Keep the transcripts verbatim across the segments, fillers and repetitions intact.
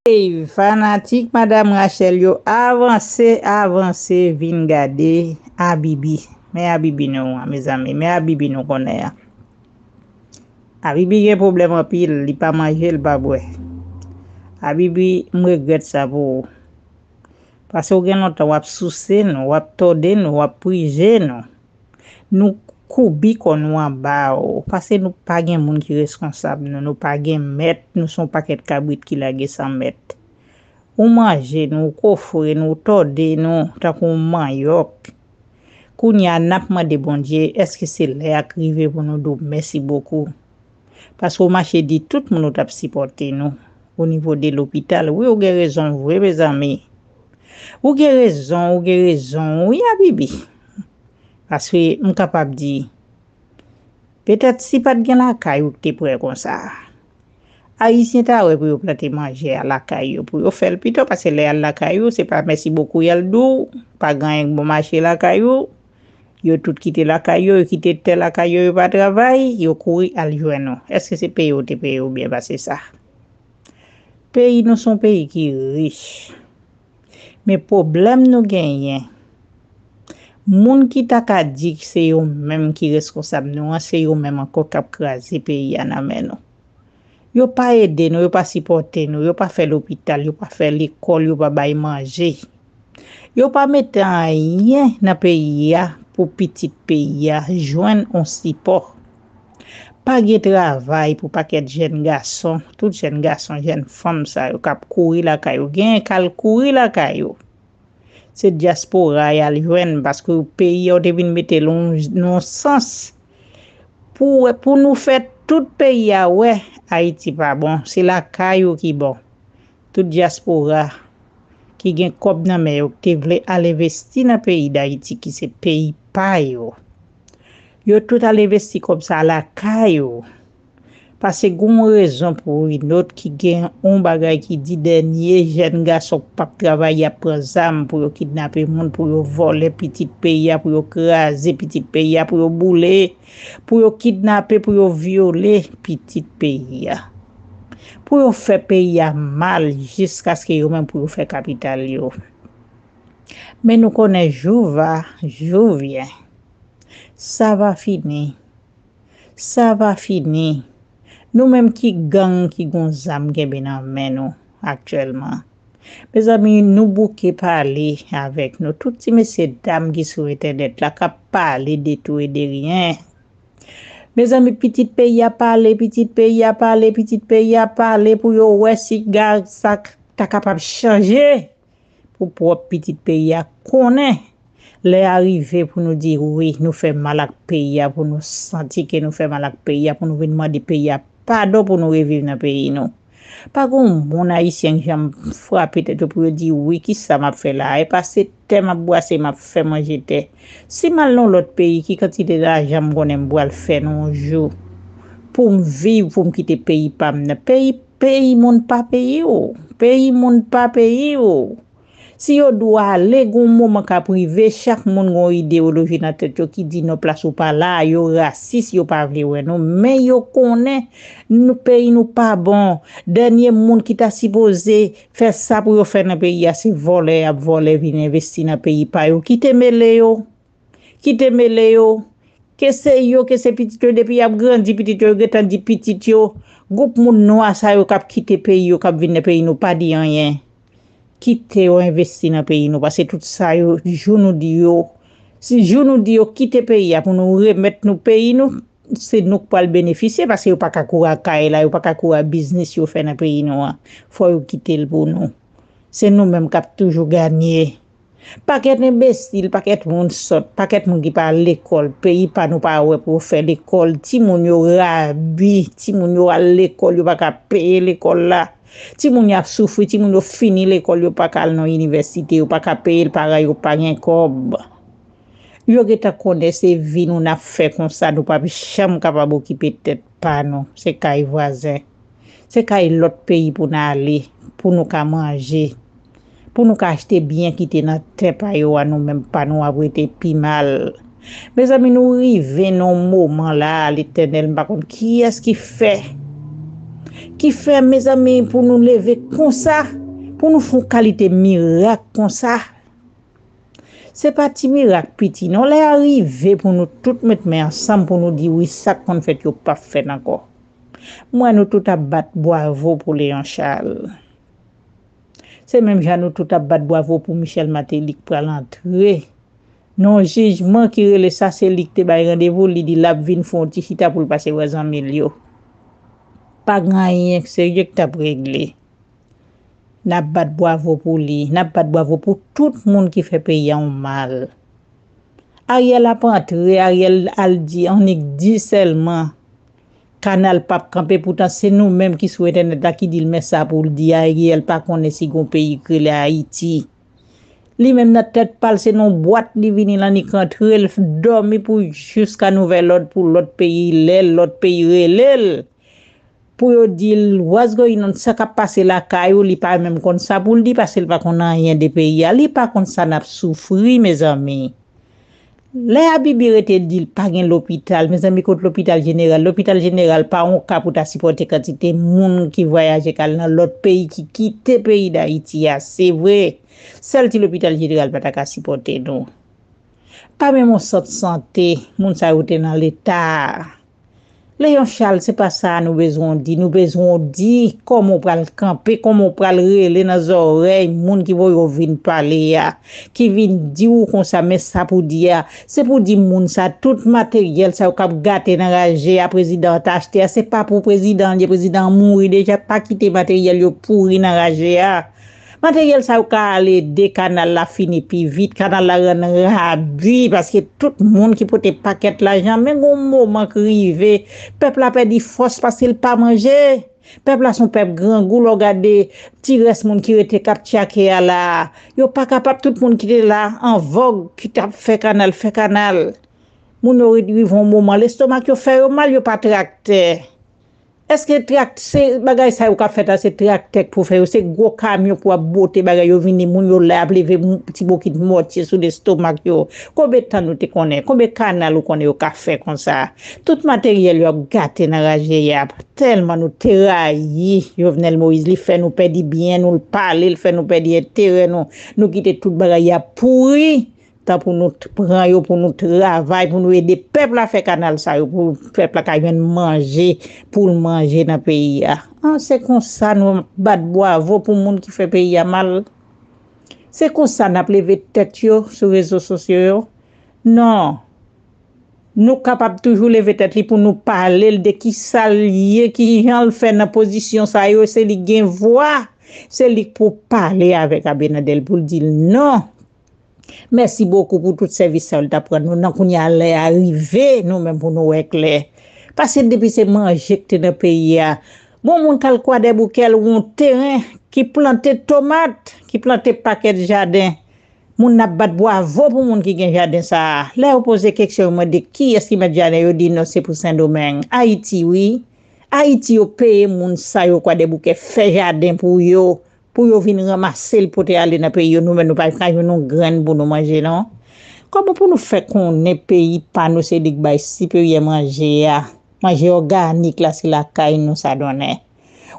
Hey, fanatik Madam Rachel yo, avanse, avanse, vin gade Abibi. Men Abibi nou an, mezanmi, men Abibi nou konnen an. Abibi gen pwoblèm anpil, li pa manje, li pa bwè. Abibi, m regrèt sa pou ou. Paske w gen lontan w ap souse nou, w ap tòde nou, w ap prije nou. Nou koubi kò nou anba w, paske nou pa gen moun ki reskonsab nou, nou pa gen mèt, nou se yon pakèt kabrit ki lage san mèt. Ou manje nou, ou kofre nou, ou tòde nou tankou yon manyòk. Kounye a, n ap mande Bondye, èske se lè a k rive pou nou di w mèsi bokou? Paske w mache di tout moun ou t ap sipòte nou o nivo de lopital. Wi, ou gen rezon vre, mezanmi. Ou gen rezon, ou gen rezon, wi, Abibi. Paske m kapab di, petèt si pa t gen lakay ou k te prè konsa, Ayisyen ta wè pou yo plante manje a lakay yo, pou yo fè l pito, paske lè y al lakay ou, se pa mèsi bokou y al di w, pa gen anyen k bon mache lakay ou. Yo tout kite lakay yo, yo kite tè lakay yo, yo pa travay, yo kouri al jwenn ou. Èske se peye w te peye w byen pase sa? Peyi nou se yon peyi ki rich. Men pwoblèm nou genyen, moun ki ta ka di se yo menm ki reskonsab nou an, se yo menm ankò k ap kraze peyi a nan men nou. Yo pa ede nou, yo pa sipòte nou, yo pa fè lopital, yo pa fè lekòl, yo pa bay manje. Yo pa mete anyen nan peyi a pou pitit peyi a jwenn yon sipò. Pa gen travay pou pakèt jèn gason, tout jèn gason, jèn fanm sa yo k ap kouri lakay yo. Genyen k al kouri lakay yo. Se dyaspora y al jwenn, paske peyi a w te vin mete l yon, yon sans pou, pou nou fè tout peyi a wè Ayiti pa bon. Se lakay ou ki bon. Tout dyaspora ki gen kòb nan men yo, ki te vle al envesti nan peyi Dayiti, ki se peyi pa yo. Yo tout al envesti kòb sa lakay yo. Paske gen yon rezon pou yon lòt ki gen yon bagay ki di dènye jèn gason k p ap travay, y ap pran zam pou yo kidnape moun, pou yo vòlè pitit peyi a, pou yo kraze pitit peyi a, pou yo boule, pou yo kidnape, pou yo vyole pitit peyi a. Pou yo fè peyi a mal jiskaske yo menm pou yo fè kapital yo. Men nou konnen jou va, jou vyen. Sa va fini. Sa va fini. Nou menm ki gang ki gon zam kenbe nan men nou aktyèlman. Mezanmi, nou bouke pale avèk nou. Tout ti mesye dam ki sou entènèt la k ap pale de tou e de ryen. Mezanmi, pitit peyi a pale, pitit peyi a pale, pitit peyi a pale pou yo wè si sa ta kapab chanje pou pwòp pitit peyi a konnen lè a rive pou nou di wi, nou fè mal ak peyi a, pou nou santi ke nou fè mal ak peyi a, pou nou vin mande peyi a padon pou nou reviv nan peyi nou. Pa gen yon moun ayisyen k janm frape tèt yo pou yo di wi, kisa m ap fè la a? E pa se tè m ap bwase, m ap fè manje tè. Si m al nan yon lòt peyi, ki kantite lajan m konnen m pral fè nan yon jou pou m viv, pou m kite peyi pa m nan? Peyi, peyi moun pa peyi w. Peyi moun pa peyi w. Si yo di w ale, gen yon moman k ap rive, chak moun gen yon ideyoloji nan tèt yo ki di non, plas ou pa la, yo rasis, yo pa vle wè nou, men yo konnen nou, peyi nou pa bon. Dènye moun ki ta sipoze fè sa pou yo fè nan peyi a, se vòlè y ap vòlè, vin envesti nan peyi pa yo. Kite mele yo. Kite mele yo. Ke se yo, ke se pitit yo, depi y ap grandi pitit yo, yo gentan di pitit yo, gwoup moun nwa sa yo k ap kite peyi yo, k ap vin nan peyi nou, pa di anyen. Kite yo envesti nan peyi nou, paske tout sa yo, jou nou di yo, si jou nou di yo kite peyi a pou nou remèt nou peyi nou, se nou k pral benefisye, paske yo pa ka kouri ak kay la, yo pa ka kouri ak biznis yo fè nan peyi nou an. Fò yo kite l pou nou. Se nou menm k ap toujou ganye. Pakèt enbesil, pakèt moun sòt, pakèt moun ki pa al lekòl, peyi pa nou pa wè pou yo fè lekòl, timoun yo rabi, timoun yo al lekòl, yo pa ka peye lekòl la. Timoun yo ap soufri, timoun yo fini lekòl, yo pa ka al nan inivèsite, yo pa ka peye l, paran yo pa gen kòb. Yo gentan konnen se vi nou n ap fè konsa, nou p ap janm kapab okipe tèt pa nou, se kay vwazen. Se kay lòt peyi pou n ale, pou nou ka manje, pou nou ka achte byen ki te nan tè pa yo a, nou menm pa nou ap rete pi mal. Mezanmi, nou rive nan yon moman la a, Letènèl, m pa konn kiyès ki fè, ki fè, mezanmi, pou nou leve konsa, pou nou fè yon kalite mirak konsa. Se pa ti mirak piti non, lè a rive pou nou tout met men ansanm pou nou di wi, sa k konn fèt yo p ap fèt ankò. Mwen, nou tout ap bat bwavo pou Léon Charles. Se menm jan nou tout ap bat bwavo pou Michel Martelly k pral antre nan yon jijman ki rele sa, se li k te bay randevou, li di l ap vin fè yon ti chita pou l pase wè zanmi l yo. Pa gen anyen serye k t ap regle. N ap bat bwavo pou li, n ap bat bwavo pou tout moun ki fè peyi a yon mal. Ariel ap antre, Ariel al di annik di sèlman. Kanal p ap kanpe, poutan se nou menm ki sou entènèt la ki di l men sa pou l di. Ariel pa konnen si gon peyi k rele Ayiti. Li menm nan tèt pa l se nan yon bwat li vini l annik antre, l dòmi pou jiska nouvèl òd pou lòt peyi lè lòt peyi rele l. Pou yo di l what's going on, sa k ap pase lakay ou, li pa menm konn sa pou l di paske l pa konn anyen de peyi a, li pa konn sa n ap soufri mezanmi. Lè a Bibi rete di l pa gen lopital, mezanmi, kot lopital jeneral? Lopital jeneral pa yon ka pou ta sipòte kantite moun ki vwayaje k al nan lòt peyi, ki kite peyi Dayiti a, se vre. Sèl ti lopital jeneral pa ta ka sipòte nou. Pa menm yon sant sante, moun sa yo te nan leta a. Léon Charles, se pa sa nou bezwen w di. Nou bezwen w di kòman w pral kanpe, kòman w pral rele nan zòrèy moun ki voye w vin pale a, ki vin di w konsa, men sa pou di a. Se pou di moun sa, tout materyèl sa yo k ap gate nan raje a, prezidan an t achte a, se pa pou prezidan an ye, prezidan an mouri deja, pa kite materyèl yo pouri nan raje a. Materyèl sa yo ka al ede kanal la fini pi vit, kanal la rann rabi, paske tout moun ki pote pakèt lajan, men gon moman k rive, pèp la pèdi fòs paske l pa manje. Pèp la se yon pèp grangou, lè w gade ti rès moun ki rete k ap tchake a la, yo pa kapab, tout moun ki te la an vòg, ki t ap fè kanal, fè kanal. Moun yo rive yon moman, lestomak yo fè yo mal, yo pa traktè. Èske trak-, se bagay sa yo k ap fèt la, se traktè k pou fè yo, se gwo kamyon pou ap bote bagay yo vini, moun yo la ap leve m-, ti bokit mòtye sou lestomak yo? Konbyen tan nou te konnen? Konbyen kanal ou konnen yo ka fè konsa? Tout materyèl yo ap gate nan raje a. Tèlman nou te rayi Jovenel Moïse, li fè nou pèdi byen nou, l pale, l fè nou pèdi enterè nou, nou kite tout bagay ap pouri. Tan pou nou t-, pran yo, pou nou travay, pou nou ede pèp la fè kanal sa yo, pou pèp la ka jwenn manje, pou l manje nan peyi a. An, se konsa nou bat bwavo pou moun ki fè peyi a mal. Se konsa n ap leve tèt yo sou rezo sosyo yo. Non. Nou kapab toujou leve tèt li pou nou pale l de ki sa l ye, ki jan l fè nan pozisyon sa yo, se li gen vwa, se li k pou pale avèk Abinader pou l di l non. Mèsi bokou pou tout sèvis sa yo l t ap rann nou. Nan kounye a, lè a rive, nou menm pou nou wè klè. Paske depi se manje k te nan peyi a, gon moun k al Kwadèboukè, l wè yon teren ki plante tomat, ki plante pakèt jaden. Moun nan ap bat bwavo pou moun ki gen jaden sa a. Lè yo poze keksyon, yo mande kiyès ki mèt jaden, yo di non, se pou Sendomeng. Ayiti, wi. Ayiti, yo peye moun sa yo Kwadèboukè fè jaden pou yo, pou yo vin ranmase l pote ale nan peyi yo. Nou menm, nou pa ka jwenn yon grenn pou nou manje, non. Kòman pou nou fè konnen peyi pa nou se li k bay siperyè manje a? Manje òganik la, se lakay nou sa donnen.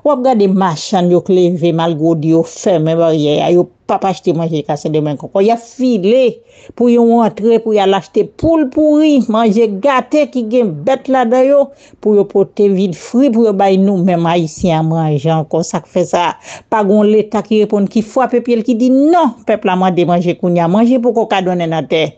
W ap gade machann yo k leve malgre w di yo fèmen baryè a, yo p ap achte manje ka Sendomeng ankò. Y ap file pou yo antre, pou y al achte poul pouri, manje gate ki gen bèt ladan yo, pou yo pote vin fri, pou yo bay nou menm Ayisyen an manje ankò. Sa k fè sa? Pa gon Leta ki reponn, ki frape pye l, ki di non, pèp la mande manje kounye a. Manje poko ka donnen nan tè.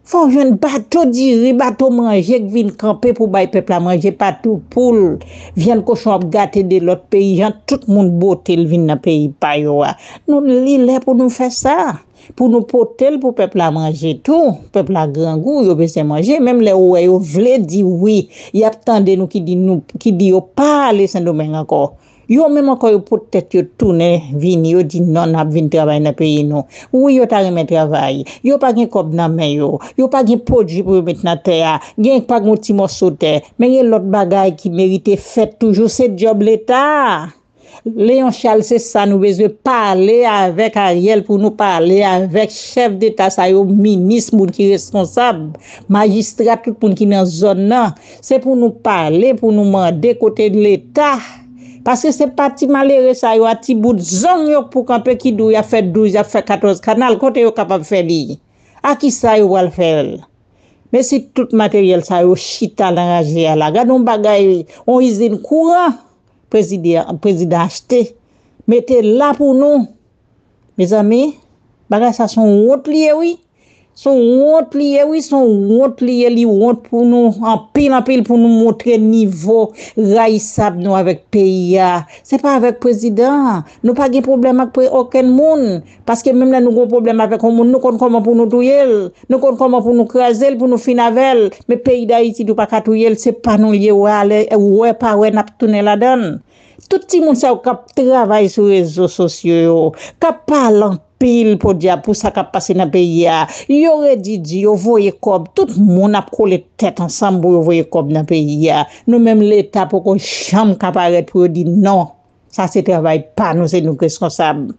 Fò w jwenn bato diri, bato manje k vin kanpe pou bay pèp la manje, pa tou poul, vyann kochon ap gate de lòt peyi, jan tout moun bote l vin nan peyi pa yo a. Nou, li lè pou nou fè sa, pou nou pote l pou pèp la manje tou. Pèp la grangou, yo bezwen manje. Menm lè ou wè yo vle di wi, y ap tande nou ki di nou, ki di yo pa ale Sendomeng ankò. Yo menm ankò, yo pot tèt yo tounen vini, yo di non, n ap vin travay nan peyi nou. Wi, yo ta renmen travay. Yo pa gen kòb nan men yo. Yo pa gen pwodui pou yo met nan tè a. Gen pa gen yon ti mòso tè. Men gen lòt bagay ki merite fèt toujou. Se djòb Leta a. Léon Charles, se sa nou bezwen pale avèk Ariel pou nou pale avèk chèf deta sa yo, minis, moun ki responsab, majistra, tout moun ki nan zòn nan. Se pou nou pale, pou nou mande kote Leta. Paske se pa ti malere sa yo a, ti bout zong yo k pou kanpe ki di w y ap fè douz, y ap fè katòz kanal, kote yo kapab fè li? A kisa yo pral fè l? Men si tout materyèl sa yo chita nan raje a la, gade yon bagay, yon izin kouran, prezidan, prezidan achte, mete la pou nou. Mezanmi, bagay sa se yon wont li ye, wi. Se yon wont li ye, wi, se yon wont li ye, li wont pou nou, anpil, anpil pou nou montre nivo rayisab nou avèk peyi a. Se pa avèk prezidan an. Nou pa gen pwoblèm ak pre-, okenn moun. Paske menm lè nou gen pwoblèm avèk yon moun, nou konn kòman pou nou touye l. Nou konn kòman pou nou kraze l, pou nou fin avè l. Men peyi Dayiti tou pa ka touye l, se pa nou l ye, wè, wè pa wè n ap tounen ladan l. Tout timoun sa yo k ap travay sou rezo sosyo yo, k ap pale anpil podyab pou sa k ap pase nan peyi a. Yo redi di, yo voye kòb, tout moun ap kole tèt ansanm pou yo voye kòb nan peyi a. Nou menm Leta poko janm ka parèt pou yo di non. Sa se travay pa nou, se nou k reskonsab.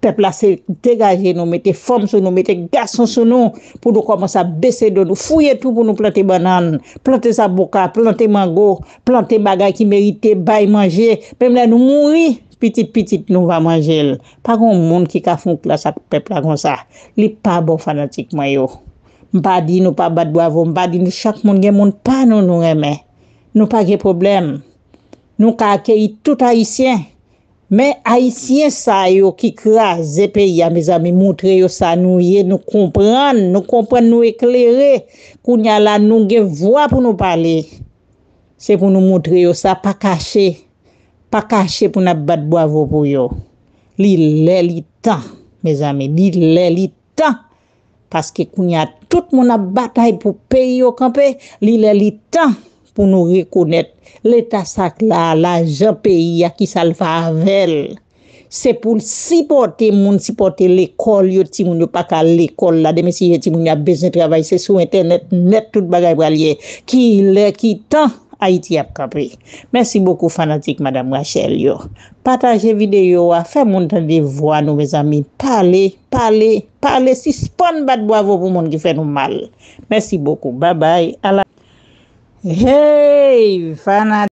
Pèp la se degaje nou, mete fanm sou nou, mete gason sou nou, pou nou kòmanse ap bese do nou, fouye tou pou nou plante bannann, plante zaboka, plante mango, plante bagay ki merite bay manje. Menm lè nou mouri, pitit pitit nou va manje l. Pa gen moun ki ka fè yon klas ak pèp la konsa. Li pa bon, fanatik mwen yo. M pa di nou pa bat bwavo, m pa di nou, chak moun gen moun pa nou nou renmen. Nou pa gen pwoblèm. Nou ka akeyi tout Ayisyen. Men Ayisyen sa yo ki kraze peyi a, mezanmi, montre yo sa nou ye, nou konprann, nou konprann, nou eklere. Kounye a la, nou gen vwa pou nou pale. Se pou nou montre yo sa, pa kache. Pa kache pou n ap bat bwavo pou yo. Li lè, li tan, mezanmi, li lè, li tan. Paske kounye a, tout moun ap batay pou peyi yo kanpe, li lè, li tan pou nou rekonèt Leta sa k la a, lajan peyi a, kisa l fè avè l. Se pou l sipòte moun, sipòte lekòl yo, timoun yo pa ka al lekòl la. Demen si je timoun yo ap bezwen travay, se sou entènèt nèt tout bagay pral ye. Ki lè, ki tan Ayiti ap kanpe? Mèsi bokou fanatik Madam Rachel yo. Pataje videyo a, fè moun tande vwa nou, mezanmi. Pale, pale, pale, sispann bat bwavo pou moun ki fè nou mal. Mèsi bokou. Babay. Ala. Hey, fanatik.